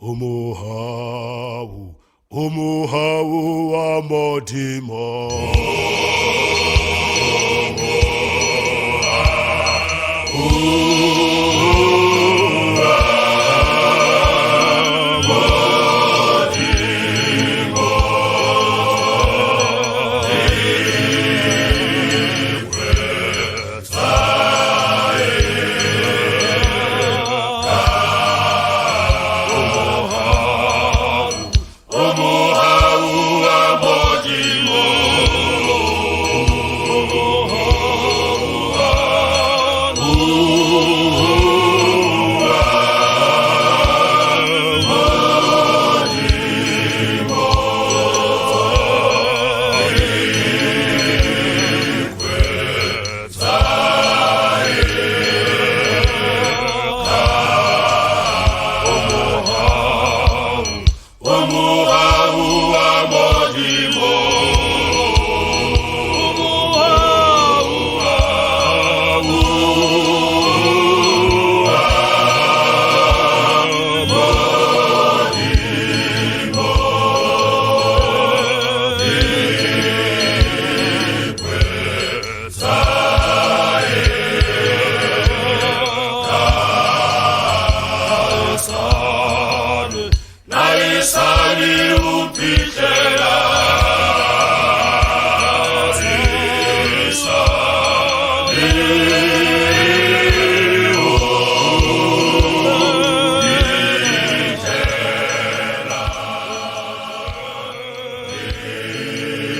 Umuhau, umuhau wa Modimo.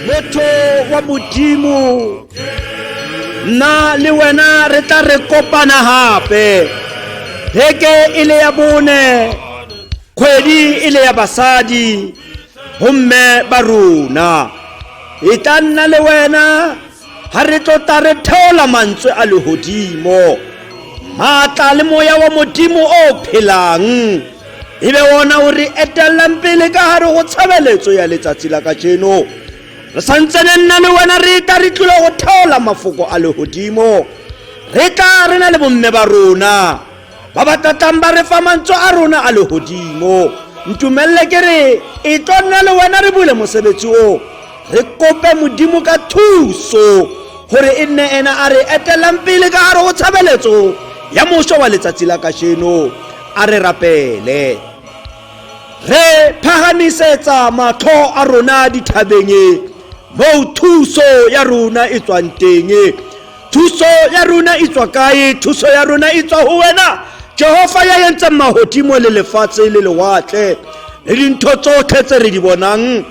Motho wa Modimo, nna le wena re tla re kopana gape beke e le ya bone, kgwedi e le ya basadi, bomme ba rona. E tla nna le wena ga re tlotla re theola mantswe a legodimo, maatla le moya wa Modimo o phelang e be ona o re etellang pele ka gare go tshebeletso ya letsatsi la kajeno. Re santsene nna le wena re tla re tlile go theola mafoko a legodimo, re tla re na le bomme ba rona ba ba tlatlang ba re fa mantswe a rona a legodimo. Ntumelele ke re e tlo nna le wena re bule mosebetsi o, re kope Modimo ka thuso gore e nne ena a re etelang pele ka gare go tshebeletso ya mošo wa letsatsi la kajeno. A re rapele. Re phagamisetsa matlho a rona dithabeng moo thuso ya rona e tswang teng. Thuso ya rona e tswa kae? Thuso ya rona e tswa ho wena, Jehova, ya entseng mahodimo le lefatshe le lewatle le dintho tsotlhe tse re di bonang.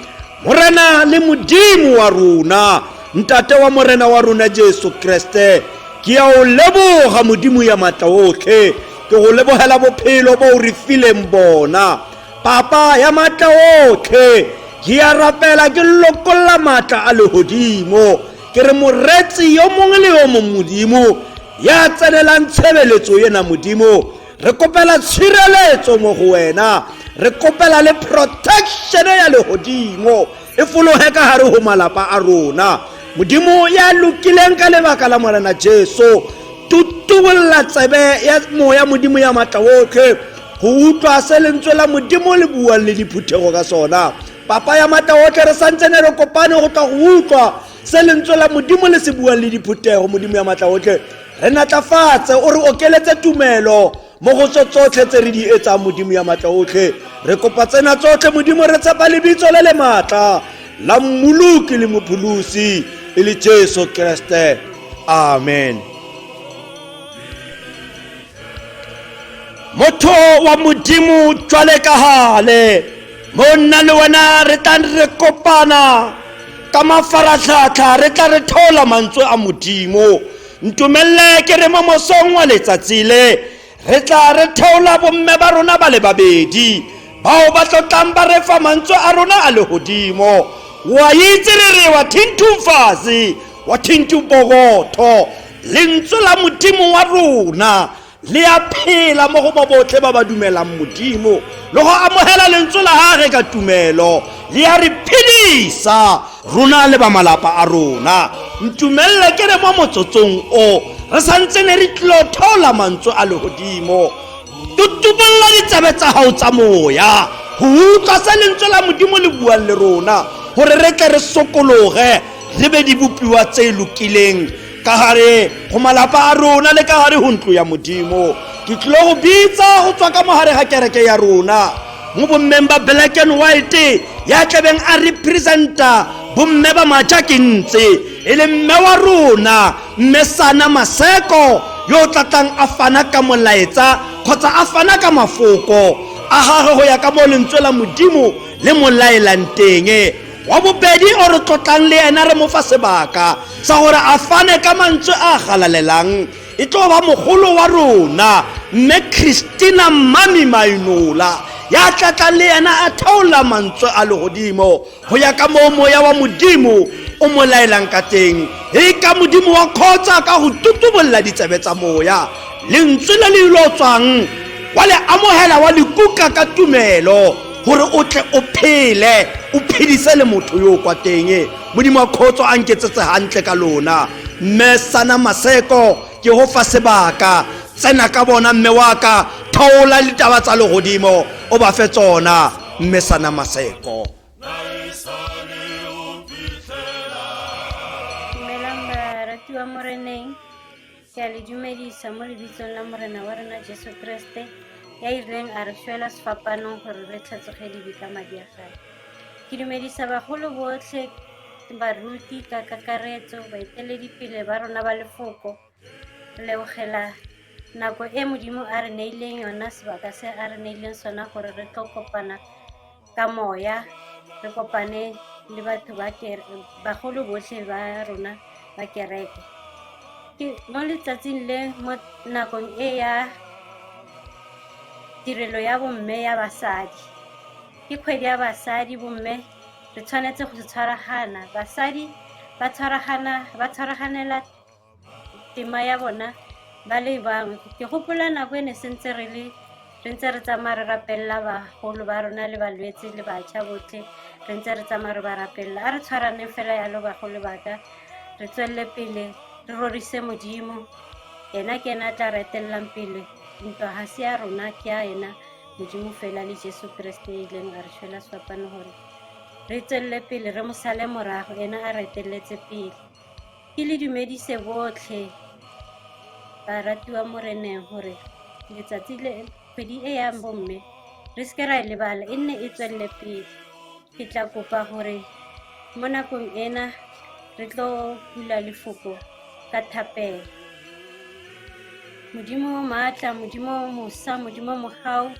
Morena le Modimo wa rona, Ntate wa Morena wa rona Jesu Kriste, ke ya o leboga Modimo ya matla otlhe, ke go lebogela bophelo bo o re fileng bona. Papa ya matla otlhe, ke ya rapela ke lokolla matla a lehodimo, ke re moretsi yo mongwe le yo mong Modimo ya tsenelang tshebeletso ena Modimo, re kopela tshireletso mo go wena, re kopela le protection ya lehodimo e fologe ka gare go malapa a rona. Modimo ya lokileng ka lebaka la Morena Jesu, tutubolla tsebe ya moya Modimo ya matla otlhe go utlwa se lentswe la Modimo le buang le diphuthego ka sona. Papa ya matla otlhe, re santsene re kopane go tla go utlwa se lentswe la Modimo le se buang le diphuthego. Modimo ya matla otlhe, re natlafatse, o re okeletse tumelo mo go tso tsotlhe tse re di etsang. Modimo ya matla otlhe, re kopa tsena tsotlhe Modimo, re tshepa lebitso le le maatla la Mmoloki le Mopholosi e le Jesu Kriste, amen. Motho wa Modimo, jwale ka gale mo nna le wena re tla re kopana ka mafaratlhatlha, re tla re theola mantswe a Modimo. Ntumelele ke re mo mosong wa letsatsi le re tla re theola bomme ba rona ba le babedi bao ba tlotlang ba re fa mantswe a rona a legodimo. Wa itse re re wa thinthumfazi wa thintumpokotho, lentswe la Modimo wa rona le a phela mo go ba botlhe ba ba dumelang Modimo le go amogela lentswe la gage ka tumelo, le a re phedisa rona le ba malapa a rona. Ntumelele ke re mo motsotsong o re santse ne re tlilo theola mantswe a legodimo. Tutubolla ditsebe tsa gago tsa moya go utlwa se lentswe la Modimo le buang le rona, gore re tle re sokologe, re be dibopiwa tse lokileng ka gare go malapa a rona le ka gare go ntlo ya Modimo. Ke tlile go bitsa go tswa ka mogare ga kereke ya rona mo bommeng ba black and white, ya tlebeng a representa bomme ba maja ke ntse e le mme wa rona, mme Sana Maseko, yo o tlatlang a fana ka molaetsa kgotsa a fana ka mafoko a gagwe go ya ka mo lentswe la Modimo le mo laelang teng. Wa bobedi o re tlotlang le ena, re mo fa sebaka sa gore a fane ka mantswe a galalelang, e tlo ba mogolo wa rona, mme Christina Mami Mainola, ya tlatlang le yena a theola mantswe a legodimo go ya ka moo moya wa Modimo o mo laelang ka teng. E ka Modimo wa kgotsa ka go tutubolla ditsebe tsa moya, lentswe le le ilo tswang wa le amogela, wa le kuka ka tumelo, gore o tle o phele, o phedise le motho yo o kwa teng. Modimo wa kgotso a nketsetse hantle ka lona. Mme Sana Maseko, ke go fa sebaka, tsena ka bona mme wa ka, theola ditaba tsa legodimo o ba fe tsona, mme Sana Maseko. Dumelang baratiwa Moreneng, ke a le dumedisa mo lebitsong la Morena wa rona Jesu Kriste, ya ileng a re shwela sefapanong gore re tlhatsoge dibe ka madi a gagwe. Ke dumedisa bagolo botlhe, baruti ka kakaretso, baeteledipele ba rona ba lefoko. Re lebogela nako e Modimo a re neileng yona, sebaka se a re neileng sona gore re tlo kopana ka moya, re kopane le batho ba bagolo botlhe ba rona ba kereke. Ke mo letsatsing le, mo nakong e ya tirelo ya bomme ya basadi. Ke kgwedi ya basadi, bomme re tshwanetse go tshwaragana. Basadi ba tshwaragana, ba tshwaraganela tema ya bona ba le bangwe. Ke gopola nako e ne sentse re le re ntse re tsamaya re rapelela bagolo ba rona le balwetse le batjha botlhe, re ntse re tsamaya re ba rapelela. A re tshwaraneng fela yalo, bagolo ba ka, re tswelele pele re rorise Modimo. Ena ke ena a tla re etelelang pele. Ntwa ga se ya rona, ke ya ena Modimo fela le Jesu Kriste e ileng a re shwela sefapano gore re tswelele pele, re mo sale morago, ena a re eteletse pele. Ke le dumedise botlhe baratiwa Moreneng gore letsatsi le kgwedi e yang bomme re seke ra e lebala, e nne e tswelele pele. Ke tla kopa gore mo nakong ena re tlo bula lefoko ka thapelo. Modimo o maatla, Modimo o mosa, Modimo o mogau,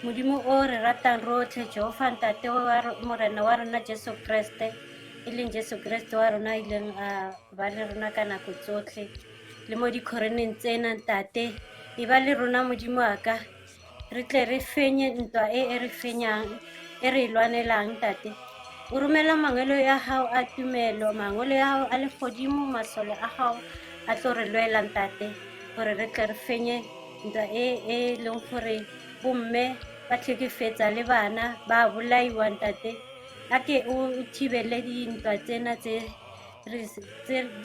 Modimo o re ratang rotlhe, Jehova Ntate wa Morena wa rona Jesu Kriste, e leng Jesu Kriste wa rona ileng a ba le rona ka nako tsotlhe le mo dikgoreneng tsena. Ntate, e ba le rona, Modimo wa ka, re tle re fenye ntwa e e re fenyang, e re e lwanelang. Ntate, o romela mangwelo ya gago a tumelo, mangwelo ya gago a legodimo, masole a gago a tlo re lwela, Ntate, gore re tle re fenye ntwa e e leng gore bomme ba tlhekefetsa le bana ba bolaiwa. Ntate, a ke o thibele dintwa tsena tse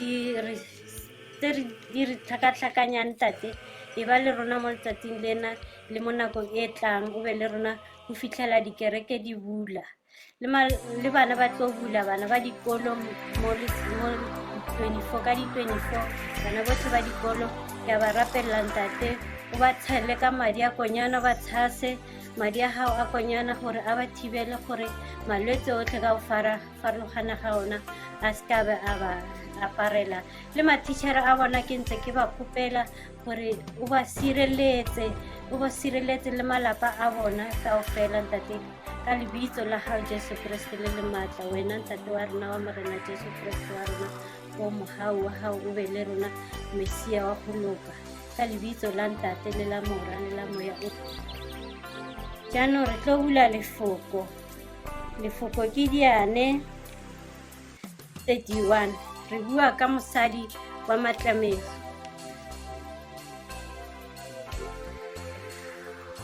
di re tlhakatlhakanyang. Ntate, e ba le rona mo letsatsing lena le mo nakong e tlang, o be le rona go fitlhela dikereke di bula le bana ba tlo bula, bana ba dikolo mo 24, ka di-24, bana botlhe ba dikolo ke a ba rapelela. Ntate, o ba tshele ka madi a konyana, ba tshase madi a gago a konyana gore a ba thibele gore malwetse otlhe ka go farologana ga ona a se ka be a ba aparela. Le mathišhere a bona ke ntse ke ba kopela gore o ba sireletse, o ba sireletse le malapa a bona kaofela. Ntate, ka lebitso la gago Jesu Kriste le le maatla, wena Ntate wa rona wa Morena Jesu Kriste wa rona, o mogau wa gago o be le rona, Messia wa go loka, ka lebitso la Ntate le la Mora le la Moya o. Jaanong re tlo bula lefoko. Lefoko ke Diane 31. Re bua ka mosadi wa matlametso.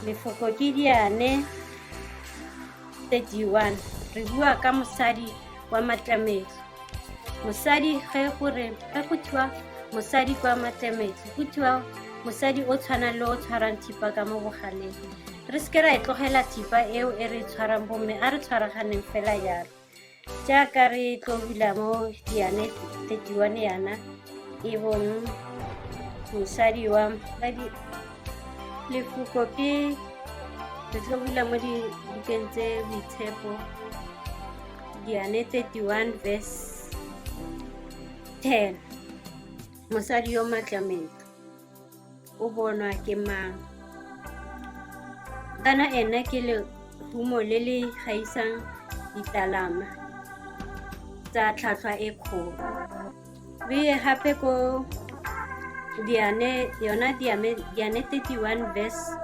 Lefoko ke Diane 31. Re bua ka mosadi wa matlametso. Mosadi, ge gore ge go thiwa mosadi kwa matlametso, go thiwa Mosadi o tshwanang le o tshwarang thipa ka mo bogaleng. Re seke ra e tlogela thipa eo e re e tshwarang bomme, a re tshwaraganeng fela jalo. Jaaka re tlo bula mo Diane 31 yana, e bong mosadi wa lefoko ke re tlo bula mo dibukeng tse boitshepo, Diane 31 verse 10. Mosadi yo matlametlo o bonwa ke mang? Kana ena ke lehumo le le gaisang ditalama tsa tlhwatlhwa e kgolo. Re ye gape ko Diane, yona Diane, Diane 31 verse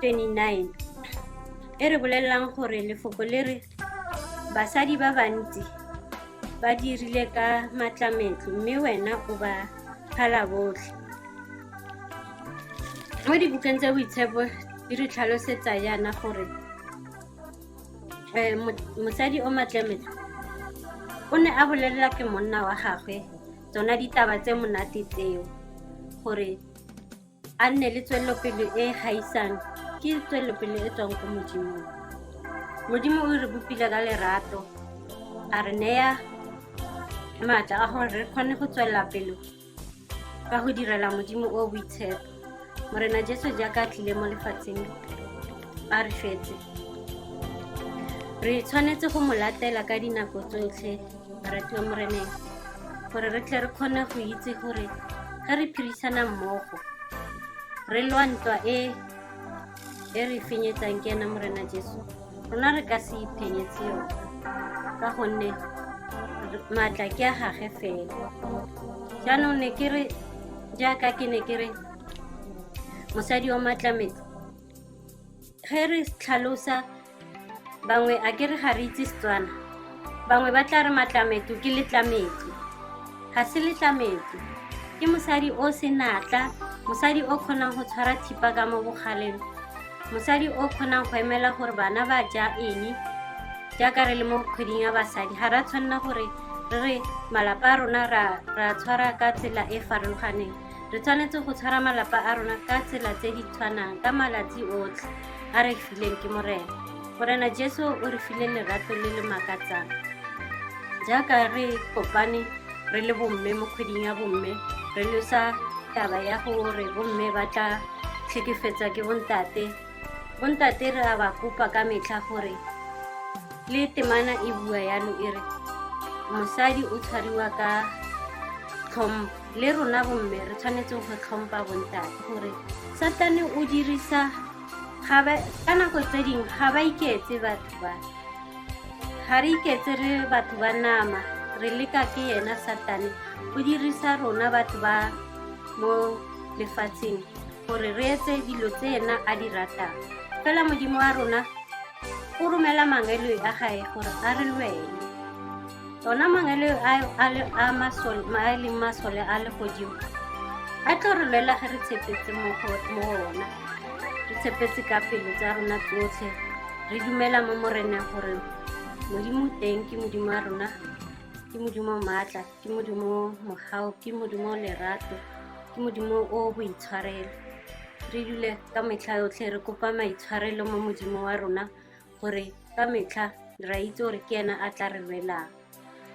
29 e re bolelelang gore lefoko le re basadi ba bantsi ba dirile ka matlametlo, mme wena o ba phala botlhe. Mo dibukeng tsa boitshepo di re tlhalosetsa jaana gore mosadi o matlametlo o ne a bolelela ke monna wa gagwe tsona ditaba tse monate tseo, gore a nne le tswelelopele e e gaisang, ke tswelelopele e tswang ko Modimong. Modimo o re bopile ka lerato, a re neya maatla a gore re kgone go tswelela pele ka go direla Modimo o boitshepo. Morena Jesu jaaka a tlile mo lefatsheng a re fetse, re tshwanetse go mo latela ka dinako tsotlhe, baratiwa Moreneng, gore re tle re kgone go itse gore ge re phirisana mmogo re lwa ntwa e e re fenyetsang ke ena Morena Jesu, rona re ka se iphenyetse yona, ka gonne maatla ke a gage fela. Jaanong ne ke re, jaaka ke ne ke re mosadi wa matlametlo, ge re tlhalosa bangwe a ke re ga re itse Setswana, bangwe ba tla re matlametlo ke letlametlo. Ga se letlametlo, ke mosadi o senatla, mosadi o kgonang go tshwara thipa ka mo bogaleng, mosadi o kgonang go emela gore bana ba ja eng. Jaaka re le mo kgweding ya basadi, ga ra tshwanela gore re re malapa a rona ra tshwara ka tsela e farologaneng. Re tshwanetse go tshwara malapa a rona ka tsela tse di tshwanang ka malatsi otlhe a re fileng ke Morena. Morena Jesu o re file lerato le le makatsang. Jaaka re kopane re le bomme mo kgweding ya bomme, re losa taba ya gore bomme ba tla tlhekefetsa ke bontate. Bontate re a ba kopa ka metlha gore le temana e bua yalo e re mosadi o tshwariwa ka tlhompho. Le rona bomme re tshwanetse go tlhompha bontate, gore Satane o dirisa ka nako tse dingwe ga ba iketse batho ba, ga re iketse re batho ba nama, re leka ke yena Satane o dirisa rona batho ba mo lefatsheng gore re etse dilo tse ena a di ratang. Fela Modimo wa rona o romela mangeloi a gae gore a re lwele. Ona mangeloi a leng masole a legodimo a tlo re lwela ge re tshepetse mo go ona, re tshepetse ka pelo tsa rona tsotlhe, re dumela mo Moreneng gore Modimo teng, ke Modimo wa rona, ke Modimo o maatla, ke Modimo mogau, ke Modimo o lerato, ke Modimo o boitshwarelo. Re dule ka metlha yotlhe re kopa maitshwarelo mo Modimo wa rona, gore ka metlha re a itse gore ke ena a tla re lwelang.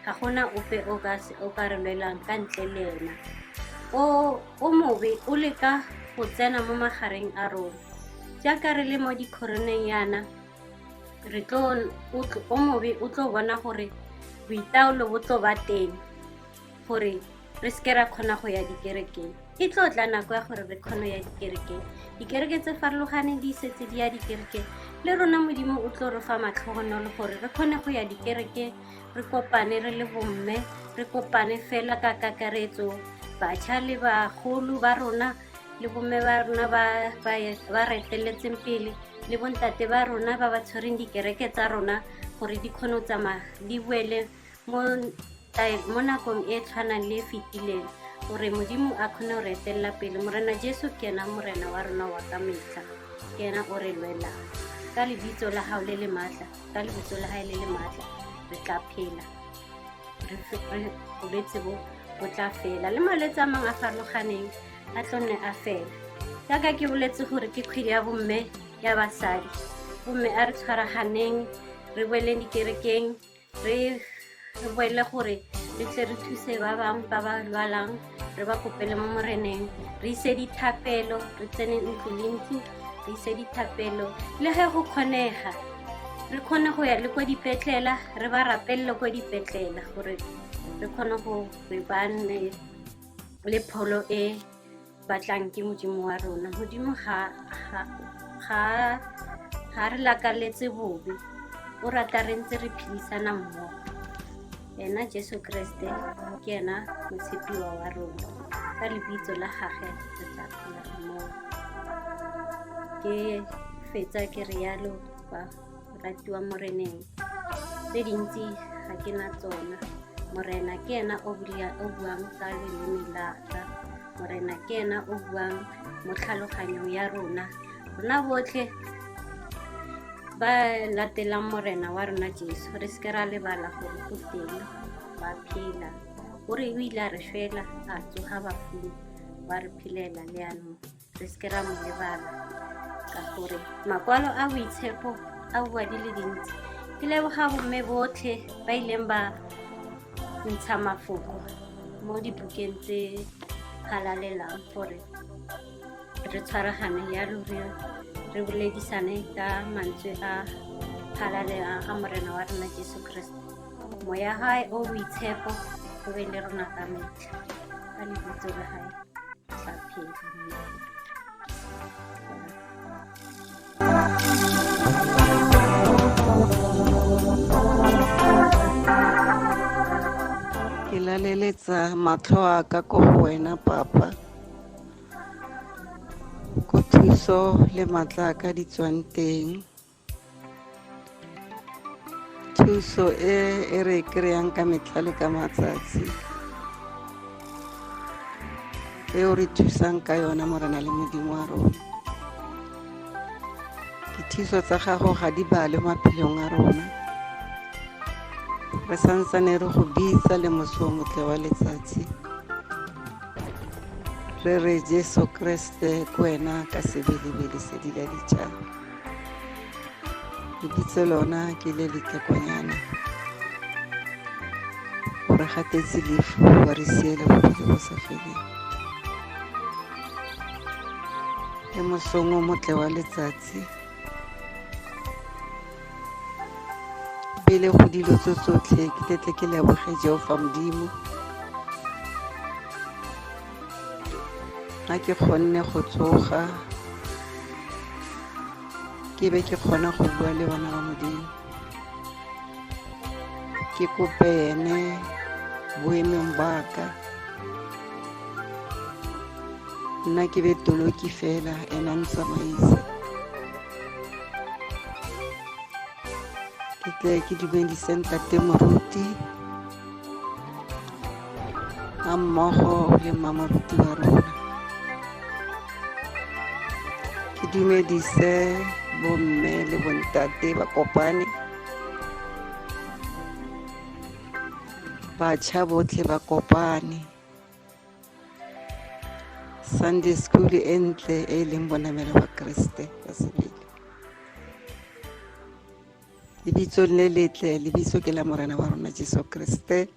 Ga gona ope o ka re lwelang ka ntle le ena. O mobe o leka go tsena mo magareng a rona. Jaaka re le mo dikgoroneng yana, re tlo o mobe o tlo bona gore boitaolo bo tlo ba teng, gore re seke ra kgona go ya dikerekeng. E tlo tla nako ya gore re kgone ya dikerekeng. Dikereke tse farologaneng di setse di ya dikerekeng. Le rona Modimo o tlo re fa matlhogonolo gore re kgone go ya dikerekeng, re kopane re le bomme, re kopane fela ka kakaretso, batjha le bagolo ba rona le bomme ba rona ba re eteletseng pele, le bontate ba rona ba ba tshwereng dikereke tsa rona gore di kgone go tsamaya di boele mo nakong e tshwanang le e fetileng, gore Modimo a kgone go re etelela pele. Morena Jesu ke ena Morena wa rona wa ka metlha, ke ena o re lwelang. Ka lebitso la hao le le maatla, ka lebitso la hae le le maatla, re tla phela, bolwetse bo bo tla fela, le malwetse a mangwe a farologaneng. a tlo nne a fela. Jaaka ke boletse gore ke kgwedi ya bomme ya basadi, bomme a re tshwaraganeng, re boeleng dikerekeng, re boele gore re tle re thuse ba bangwe ba ba lwalang, re ba kopele mo Moreneng, re ise dithapelo, re tsene ntlo le ntlo, re ise dithapelo. Le ge go kgonega, re kgone go ya le kwa dipetlela, re ba rapelele kwa dipetlela gore re kgone gore ba nne le pholo e batlang ke Modimo wa rona. Modimo ga re lakaletse bobe, o rata re ntse re phedisana mmogo. Ena Jesu Kreste ke ena motshepiwa wa rona, ka lebitso la gagwe re tla phela mmogo. Ke fetsa ke re yalo ba ratiwa Moreneng, tse dintsi ga ke na tsona. Morena ke ena o buang ka leleme la ka, Morena ke ena o buang mo tlhaloganyong ya rona. Rona botlhe ba latelang Morena wa rona Jesu, re seke ra lebala gore go teng ba phela. O re o ile a re shwela, a tsoga bafung, wa re phelela le yanong, re seke ra mo lebala ka gore makwalo a boitshepo a bua di le dintsi. Ke leboga bomme botlhe ba ileng ba ntsha mafoko mo dibukeng tse halalelang gore re tshwaragane yalo, re boledisane ka mantswe a halalelang a Morena wa rona Jesu Kreste. Moya hae o boitshepo o be le rona ka metlha, ka lebitso la hae tla phela. Ke laleletsa matlho a ka ko go wena Papa, ko thuso le matla a ka di tswang teng. Thuso e e re kry-ang ka metlha le ka matsatsi, e o re thusang ka yona Morena le Modimo wa rona. Dithuso tsa gago ga di bale maphelong a rona, re santsane re go bitsa le moso o motle wa letsatsi, re re Jesu Kreste ke wena ka sebelebele sedi la ditšhaba. Lebitso lona ke le letlekonyana, o re gatetse lefu, wa re siela bophelo bo sa feleng. Le mosong o motle wa letsatsi, pele go dilo tso tsotlhe ke tetle ke leboge Jehova Modimo ga ke kgonne go tsoga, ke be ke kgona go bua le bana ba Modimo. Ke kope ene boemong ba ka, nna ke be toloki fela, ena ntsamaise. Ke tle ke dumedise ntate moruti ga mmogo le mmamoruti wa rona. Ke dumedise bomme le bontate ba kopane, batjha botlhe ba kopane, Sunday school e ntle e leng bonamelo ba Kreste ka sebele. Lebitsong le letle, lebitso ke la Morena wa rona Jesu Kreste,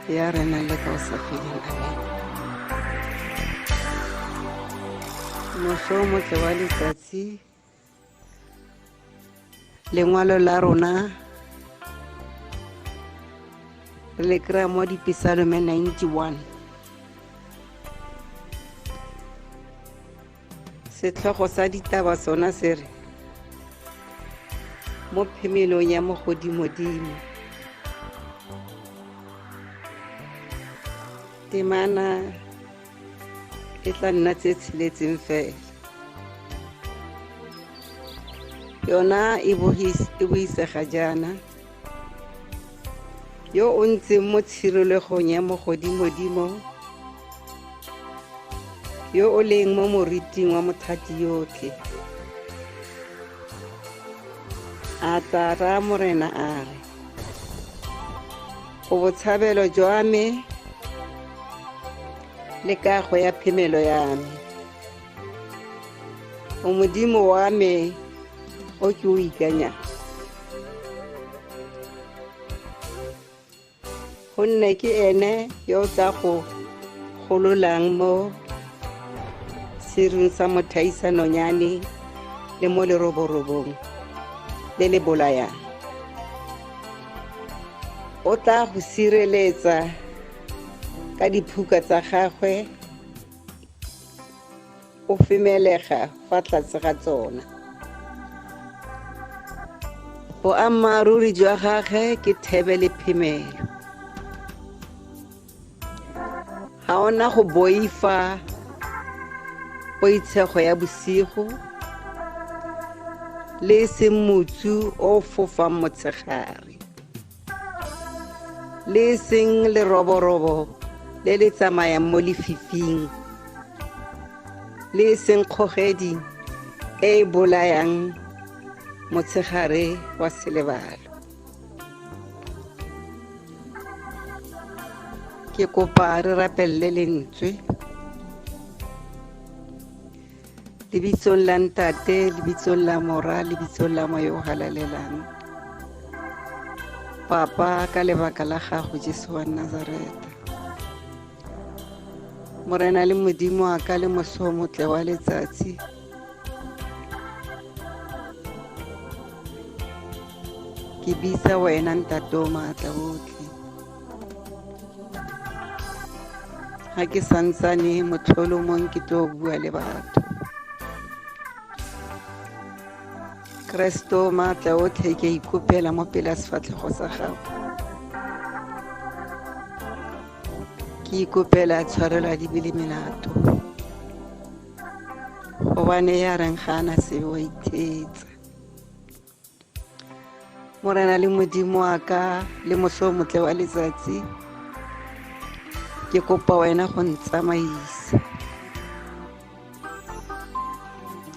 ya renang le ka o sa feleng. Amen. Moso o motle wa letsatsi, lengwalo la rona re le kry-a mo Dipesalome 91. Setlhogo sa ditaba sona se re mo phemelong ya mogodimodimo. Temana e tla nna tse tsheletseng fela. Yona e buisega jaana: yo o ntseng mo tshirelegong ya mogodimodimo, yo o leng mo moriting wa mothati yotlhe, a tla raya Morena a re, o botshabelo jwa me Le kago ya phemelo ya me. O Modimo wa me o ke o ikanyang. Gonne ke ene yo o tla go gololang mo serung sa mothaisanonyane le mo leroborobong le le bolayang. O tla go sireletsa ka diphuka tsa gagwe, o femelega fa tlase ga tsona. Boammaaruri jwa gagwe ke thebe le phemelo. Ga ona go boifa poitshego ya bosigo le e seng motsu o fofang motshegare, le e seng leroborobo le le tsamayang mo lefifing, le e seng kgogedi e e bolayang motshegare wa selebalo. Ke kopa re rapelele lentswe lebitsong la Ntate, lebitsong la Mora, lebitsong la Moya o halalelang. Papa, ka lebaka la gago Jesu wa Nazareta, Morena le Modimo wa ka le moso o motle wa letsatsi, ke bitsa wena Ntate o maatla otlhe. Ga ke santsane motlholomong ke tlo bua le batho. Kreste o maatla otlhe, ke a ikopela mo pele sefatlhego sa gago. Ke ikopela tshwarelo ya dibe le melato, gobane ya reng ga ana sebe wa ithetsa. Morena le Modimo wa ka le moso o motle wa letsatsi, ke kopa wena go ntsamaisa.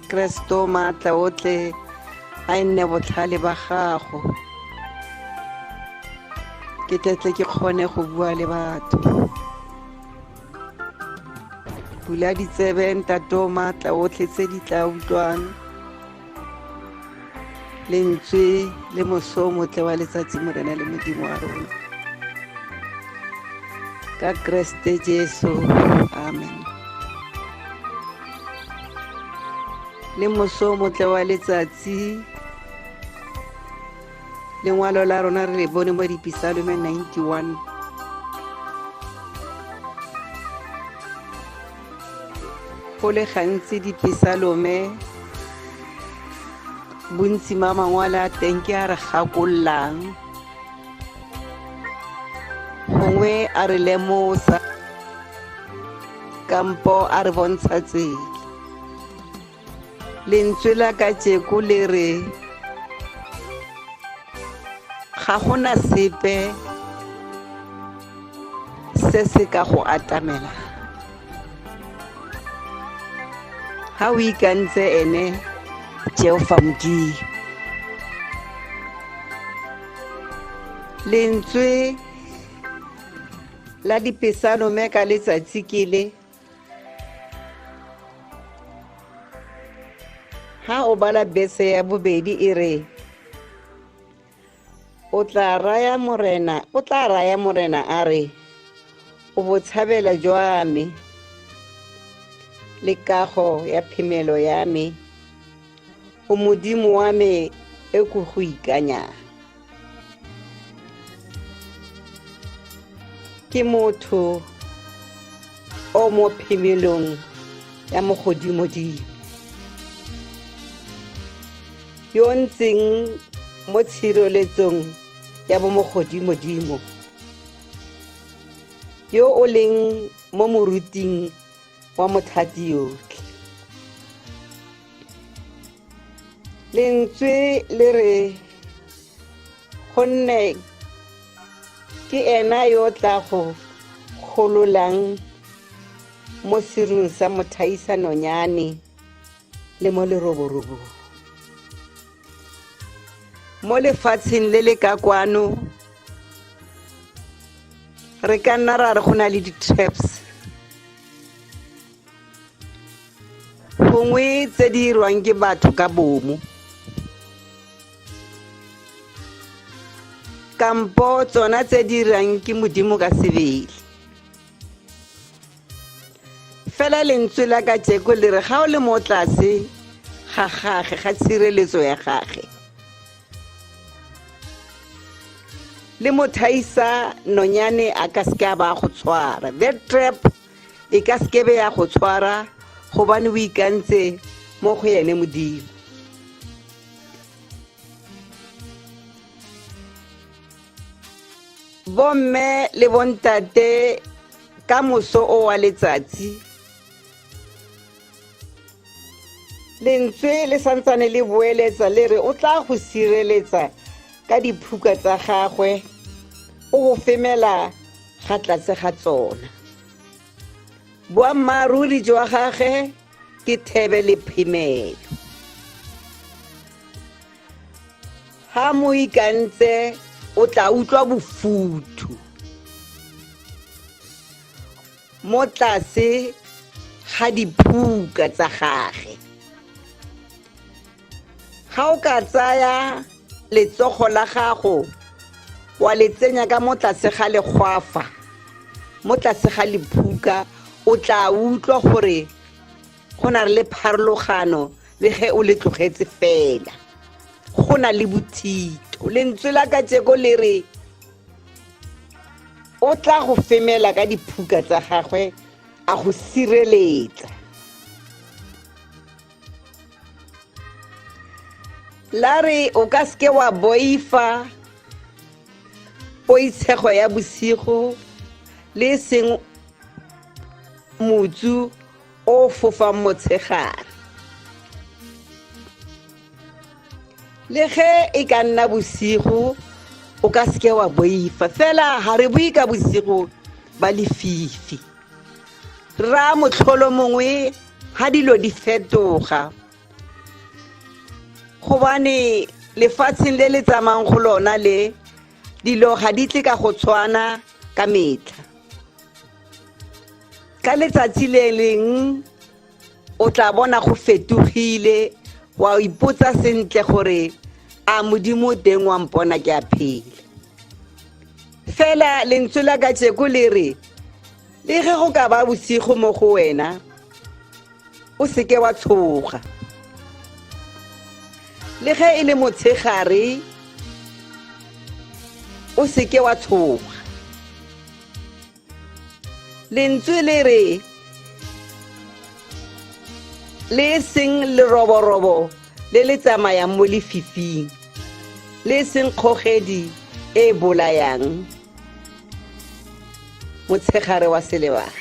Kreste o maatla otlhe, a e nne botlhale ba gago, ke tletle ke kgone go bua le batho. Bula ditsebe Ntate o maatla otlhe tse di tla utlwang lentswe le moso o motle wa letsatsi, Morena le Modimo wa rona, ka Kreste Jesu, amen. Le moso o motle wa letsatsi, lengwalo la rona re le bone mo Dipisalome 91. Go le gantsi Dipisalome, bontsi ma mangwalo a teng ke a re gakollang, gongwe a re lemosa kampo a re bontsha tsela. Lentswe la kajeko le re ga gona sepe se se ka go atamela ha o ikantse ene Jehova Modimo. Lentswe la Dipesalome ka letsatsi ke le ha o bala bese ya bobedi e re o tla raya Morena, o tla raya Morena a re o botshabela jwa me le kago ya phemelo ya me, o Modimo wa me e ko go ikanyang. Ke motho o mo phemelong ya mogodimodimo, yo ntseng mo tshireletsong ya bo mogodimodimo, yo o leng mo moruting wa mothati yotlhe. Lentswe le re gonne ke ena yo tla go gololang mo serung sa mothaisanonyane le mo leroborobong. Mo lefatsheng le le ka kwano re ka nna ra re go na le di-traps. Gongwe tse di irwang ke batho ka bomo, kampo tsona tse di irang ke Modimo ka sebele. Fela lentswe la kajeko le re ga o le mo tlase ga gage, ga tshireletso ya gage, le mothaisa nonyane a ka seke a ba go tshwara. That trap e ka seke be ya go tshwara, gobane o ikantse mo go ene Modimo. Bomme le bontate, ka moso o wa letsatsi, lentswe le santsane le boeletsa le re o tla go sireletsa ka diphuka tsa gagwe, o go femela ga tlase ga tsona. Boammaaruri jwa gage ke thebe le phemelo. Ha mo ikantse o tla utlwa bofuthu mo tlase ga diphuka tsa gage. Ga o ka tsaya letsogo la gago wa le tsenya ka mo tlase ga legwafa, mo tlase ga lephuka, o tla utlwa gore go na le pharologano le ge o le tlogetse fela. Go na le bothito. Lentswe la kajeko le re o tla go femela ka diphuka tsa gagwe, a go sireletsa. La re o ka seke wa boifa poitshego ya bosigo, le seng motsu o fofang motshegare. Le ge e ka nna bosigo o ka seke wa boifa, fela ga re bue ka bosigo ba lefifi. Ra motlholo mongwe ha dilo di fetoga, gobane lefatsheng le le tsamayang go lona le dilo ga di tle ka go tshwana ka metlha. Ka letsatsi le leng o tla bona go fetogile, wa ipotsa sentle gore a Modimo teng wa mpona ke a phela. Fela lentswe la kajeko le re le ge go ka ba bosigo mo go wena, o seke wa tshoga. Le ge e le motshegare, o seke wa tshoga. Lentswe le re le seng leroborobo le le tsamayang mo lefifing, le seng kgogedi e bolayang motshegare wa selebalo.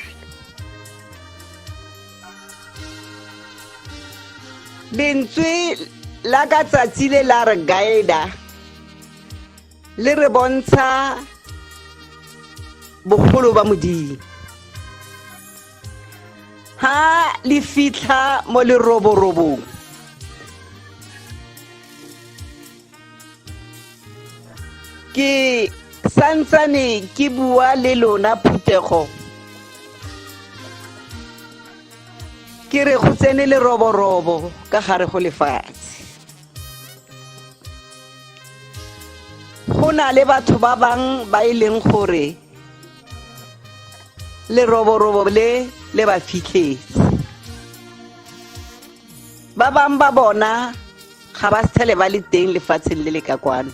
Lentswe la ka tsatsi le la re guida, le re bontsha bogolo ba Modimo. Ha le fitlha mo leroborobong, ke santsane ke bua le lona phuthego, ke re go tsene leroborobo ka gare go lefatshe. Go na le batho ba bang ba e leng gore leroborobo le le ba fitlhetse. Ba bang ba bona ga ba sele ba le teng lefatsheng le le ka kwano.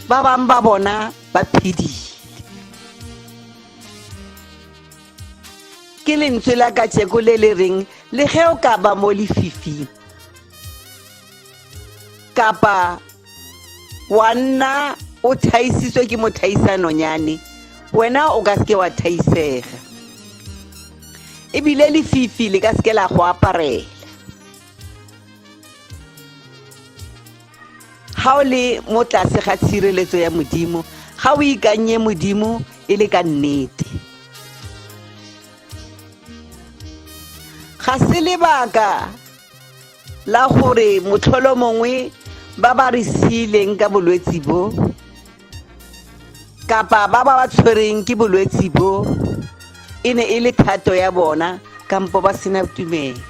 Ba bang ba bona ba phedile. Ke lentswe la kajeko le le reng le ge o ka ba mo lefifing kapa wa nna o thaisitswe ke mothaisanonyane, wena o ka seke wa thaisega, ebile lefifi le ka seke la go aparela. Ga o le mo tlase ga tshireletso ya Modimo, ga o ikanye Modimo e le ka nnete. Ga se lebaka la gore motlholo mongwe ba ba re siileng ka bolwetsi bo, kapa ba ba ba tshwereng ke bolwetsi bo, e ne e le thato ya bona Kampo ba sena tumelo.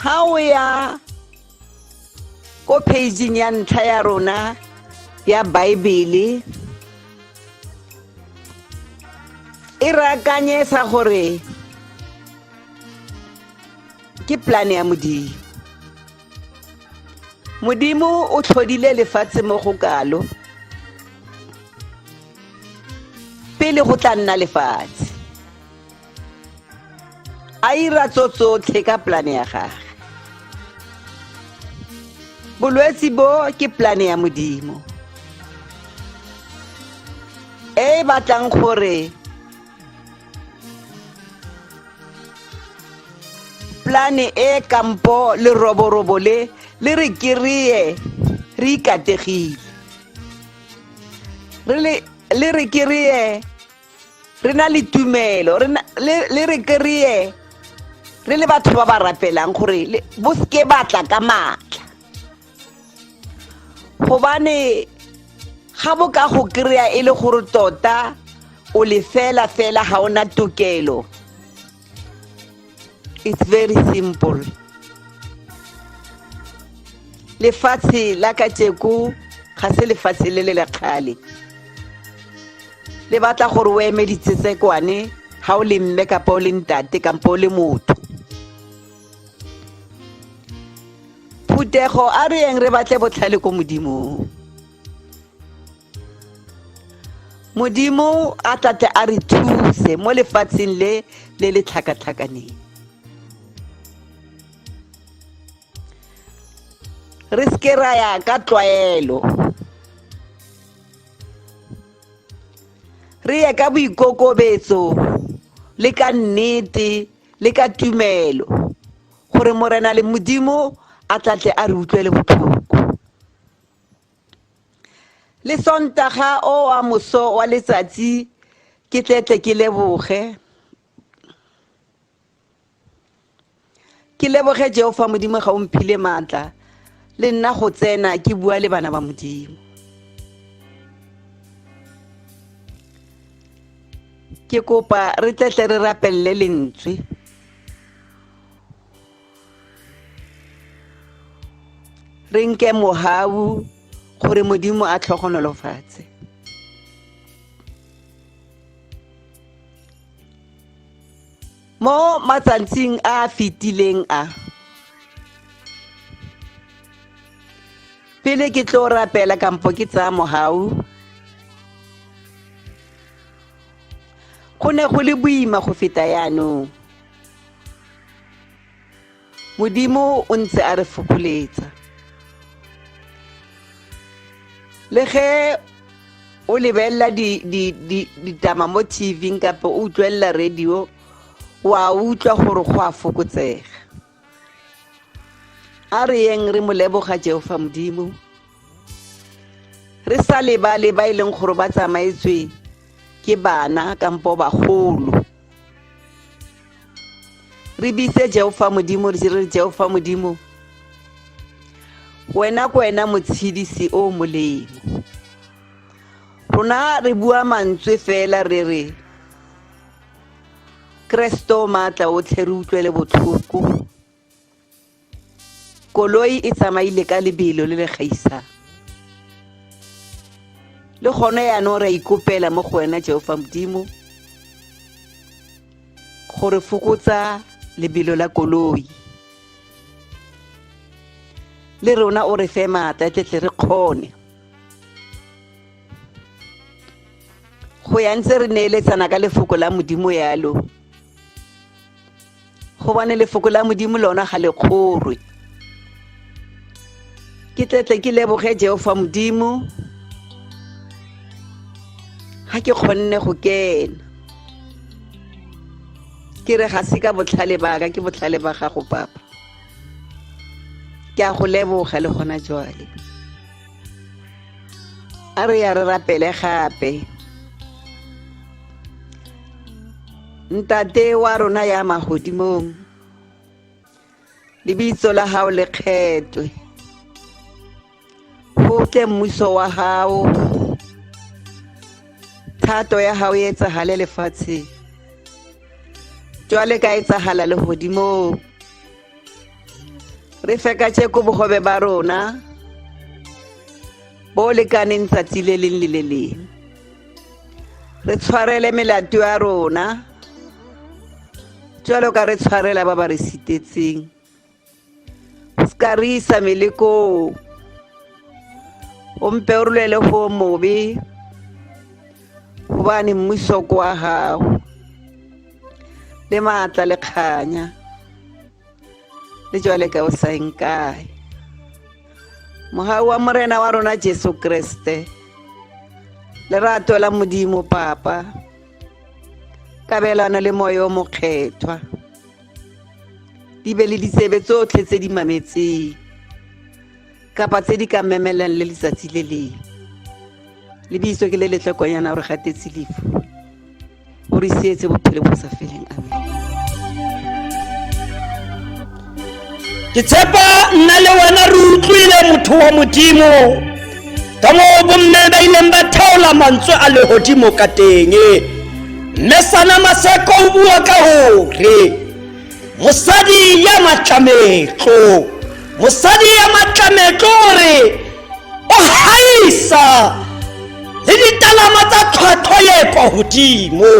Ha o ya ko pageng ya ntlha ya rona ya Baebele, e re akanyetsa gore ke plane ya Modimo. Modimo o tlhodile lefatshe mo go kalo pele go tla nna lefatshe, a ira tso tsotlhe ka plane ya gage. Bolwetsi bo ke plane ya Modimo e e batlang gore plane e kampo leroborobo le le re kry-e re ikategile, le re kry-e re na le tumelo, le re kry-e re le batho ba ba rapelang gore bo seke batla ka maatla. Gobane ga bo ka go kry-a e le gore tota o le fela fela, ga ona tokelo. It's very simple. Lefatshe la kajeko ga se lefatshe le le lekgale, le batla gore o eme ditsetsekwane ga o le mme kapa o le ntate kampo o le motho. Phuthego, a re yeng re batle botlhale ko Modimong. Modimo a tlatle a re thuse mo lefatsheng le le le tlhakatlhakaneng. Re seke ra ya ka tlwaelo, re ye ka boikokobetso le ka nnete le ka tumelo, gore Morena le Modimo a tlatle a re utlwele botlhoko. Le Sontaga o wa moso wa letsatsi, ke tletle ke leboge, ke leboge Jehova Modimo ga o mphile maatla le nna go tsena ke bua le bana ba Modimo. Ke kopa re tletle re rapelele lentswe. Re nke mohau gore Modimo a tlhogonolofatse. Mo matsatsing a a fetileng a, pele ke tlo rapela kampo ke tsaya mohau, go ne go le boima go feta yaanong. Modimo o ntse a re fokoletsa. Le ge o lebelela ditama mo TV kapa o utlwelela radio, wa utlwa gore go a fokotsega. A re yeng re mo leboga Jehova Modimo, re sa lebale ba e leng gore ba tsamaetswe ke bana kampo bagolo. Re bitse Jehova Modimo, re re Jehova Modimo, wena ke wena motshedisi o molemo. Rona re bua mantswe fela, re re Kreste o maatla otlhe, re utlwele botlhoko. Koloi e tsamaile ka lebelo le le gaisang, le gone yaanong re a ikopela mo go wena Jehova Modimo gore fokotsa lebelo la koloi, le rona o re fe maatla tletle re kgone go ya ntse re neeletsana ka lefoko la Modimo yalo, gobane lefoko la Modimo lona ga le kgorwe. Ke tletle ke leboge Jehova Modimo ga ke kgonne go kena. Ke re ga se ka botlhale ba ka, ke botlhale ba gago Papa. Ke a go leboga le gona jwale. A re ya re rapele gape. Ntate wa rona ya magodimong, lebitso la hao le kgethwe, go tle mmuso wa hao, Thato ya hao e etsahale lefatsheng jwale ka etsahala lehodimong. Re fe kajeko bohobe ba rona bo lekaneng tsatsi le leng le le leng. Re tshwarele melato ya rona jwalo ka re tshwarela ba ba re sitetseng. O ska re isa melekong, o mpe o re lwele ho mobe, hobane mmuso ke wa hao le matla le kganya le jwale ka o sa eng kae. Mohau wa Morena wa rona Jesu Kreste, lerato la Modimo Papa, kabelano le moya o mokgethwa, di be le ditsebe tsotlhe tse di mametseng kapa tse di ka memelang le letsatsi le leng. Lebitso ke le letle konyana o re gatetse lefu, o re sietse bophelo bo sa feleng. Amen. Ke tshepa nna le wena re utlwile motho wa Modimo ka moo bomme ba ileng ba theola mantswe a lehodimo ka teng. Mme Sana Maseko o bua ka hore mosadi ya matlametlo, mosadi ya matlametlo o re o haisa le ditalama tsa tlhwatlhwa ye kwa godimo.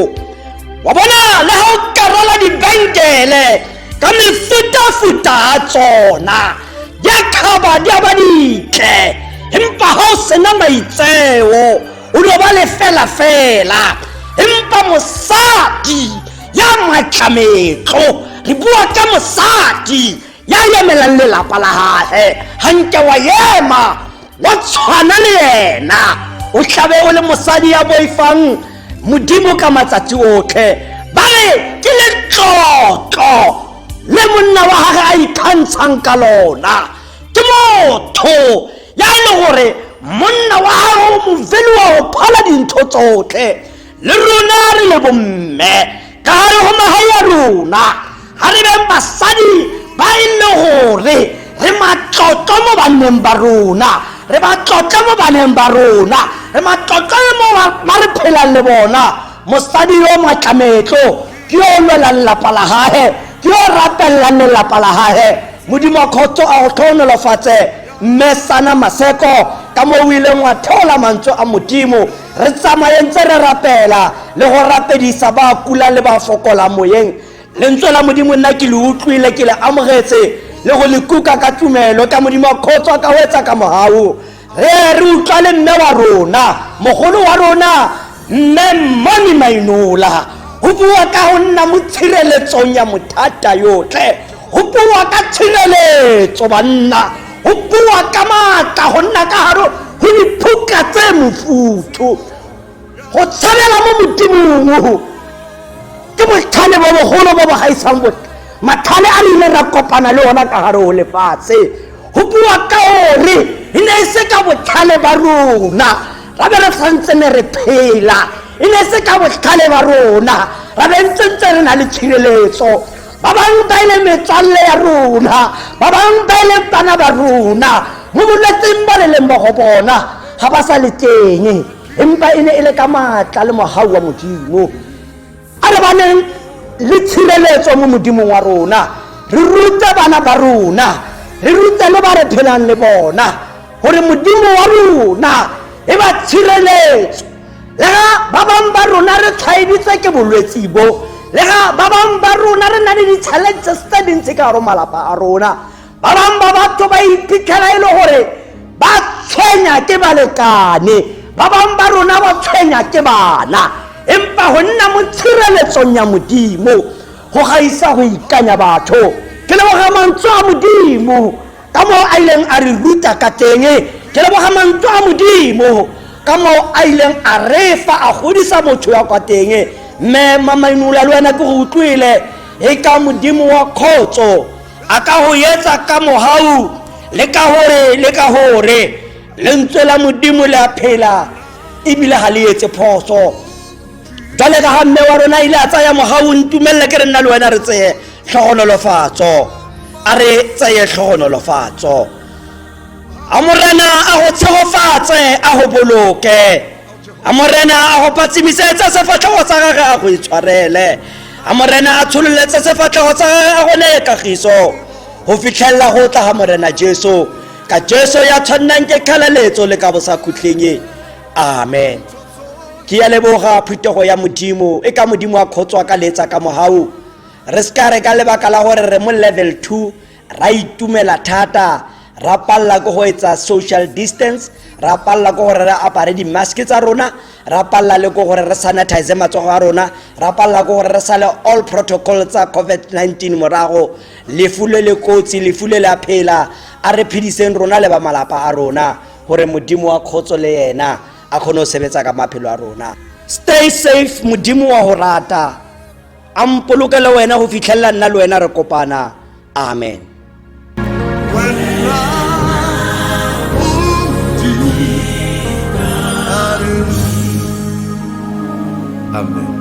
Wa bona le ha o karola dibenkele ka mefutafuta ya tsona, di a khaba di a ba ditle, empa ha o sena maitseo o no ba lefela-fela. Empa mosadi ya matlametlo, re bua ka mosadi ya emelang lelapa la gage, ganke wa ema wa tshwana le yena, o tlabe o le mosadi ya boifang Modimo ka matsatsi otlhe. Ba re ke letlotlo le monna wa gage a ikgantshang ka lona. Ke motho ya e le gore monna wa gage o mo veliwa go phala dintho tsotlhe. Le rona re le bomme ka gare go magae ya rona, ga re beng basadi ba e le gore re matlotlo mo banneng ba rona, re matlotlo mo baneng ba rona, re matlotlo le mo ba re phelang le bona. Mosadi yo matlametlo ke yo lwelang lelapa la gage, ke yo rapelelang lelapa la gage. Modimo wa kgotso a go tlhogonolofatse, mme Sana Maseko, ka mo o ileng wa theola mantswe a Modimo. Re tsamaye ntse re rapela le go rapedisa ba kulang le ba fokolang moyeng. Lentswe la Modimo nna ke le utlwile, ke le amogetse le go le kuka ka tumelo. Ka Modimo wa kgotso a ka go etsa ka mogau. Re re utlwa le mme wa rona, mogolo wa rona, mme Mmoni Mainola, go bua ka go nna mo tshireletsong ya mothata yotlhe. Go bua ka tshireletso banna, go bua ka maatla, go nna ka gare go diphuka tse mofuthu, go tshabela mo Modimong ke botlhale bo bogolo bo bo gaisang matlhale a re ile ra kopana le ona ka gare go lefatshe. Go bua ka gore e ne e se ka botlhale ba rona ra be re santse ne re phela, e ne e se ka botlhale ba rona ra be ntse ntse re na le tshireletso. Ba bangwe ba e le metswalle ya rona, ba bangwe ba e le bana ba rona, mo bolwetseng ba le leng mo go bona ga ba sa le teng, empa e ne e le ka maatla le mogau wa Modimo. A re baneng le tshireletso mo Modimong wa rona, re rute bana ba rona, re rute le ba re phelang le bona gore Modimo wa rona e ba tshireletso. Le ga ba bangwe ba rona re tshwaeditswe ke bolwetsi bo, le ga ba bangwe ba rona re na le di-challenges tse dintsi ka gare malapa a rona, ba bangwe ba batho ba iphitlhela e le gore ba tshwenya ke balekane, ba bangwe ba rona ba tshwenya ke bana, empa go nna mo tshireletsong ya Modimo go gaisa go ikanya batho. Ke leboga mantswe a Modimo ka moo a ileng a re ruta ka teng, ke leboga mantswe a Modimo ka moo a ileng a re fa a godisa motho ya kwa teng. Mme Mamainola, le wena ke go utlwile, e ka Modimo wa kgotso a ka go etsa ka mogau le ka gore le ka gore lentswe la Modimo le a phela ebile ga le etse phoso. Jwale ka ga mme wa rona ile a tsaya mogau, ntumelele ke re nna le wena re tseye tlhogonolofatso. A re tseye tlhogonolofatso. A Morena a go tshegofatse, a go boloke. A Morena a go phatsimisetsa sefatlhego sa gage a go itshwarele. A Morena a tshololetse sefatlhego sa gage a go neye kagiso go fitlhelela go tla ga Morena Jesu. Ka Jesu ya tshwannang ke kgalaletso le ka bosakhutleng. Amen. Ke ya leboga phuthego ya Modimo e ka Modimo a kgotswa ka letsa ka mogau. Re se ka re ka lebaka la gore re mo level 2 ra itumela thata ra palela ke go etsa social distance, ra palela ke gore re apare di-mask tsa rona, ra palela le ke gore re sanitize matsogo a rona, ra palela ke gore re sale all protocol tsa COVID-19 morago. Lefu le le kotsi, lefu le le a phela, a re phediseng rona le ba malapa a rona gore Modimo wa kgotso le yena a kgone go sebetsa ka maphelo a rona. Stay safe, Modimo wa go rata a mpolokele wena go fitlhelela nna le wena re kopana. Amen. Amen.